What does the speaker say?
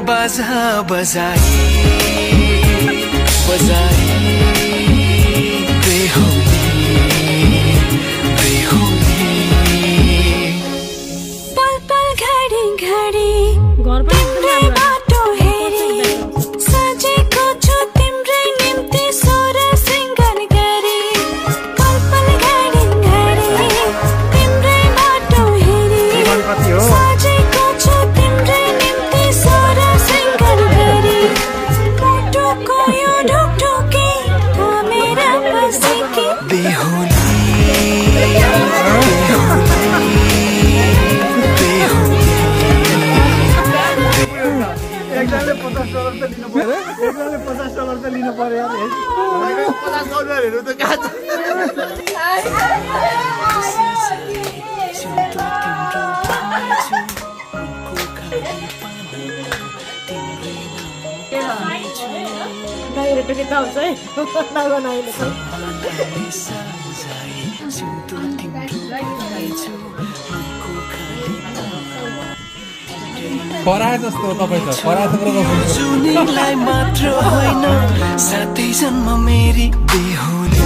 बाजा बजाई बजाई बेहोली बेहोली पल पल घडी घडी तिम्रै बाटो हेरी सजेको छु तिम्रै निम्ति सोर सिंगार गरी पल पल घडी घडी तिम्रै बाटो हेरी सजेको छु तिम्रै निम्ति सोर सिंगार गरी मुटुको यो ढुकढुकी मेरा बसेकी बेहोली एकजनाले $50 त लिनु पर्यो एकजनाले $50 त लिनु पर्यो यार $50 त कहाँ छ नाइले के दाउ चाहिँ नागो नाइले पराए जस्तो तपाईँ त पराए जुनीलाई मात्र होइन साथै जन्म मेरी बेहोली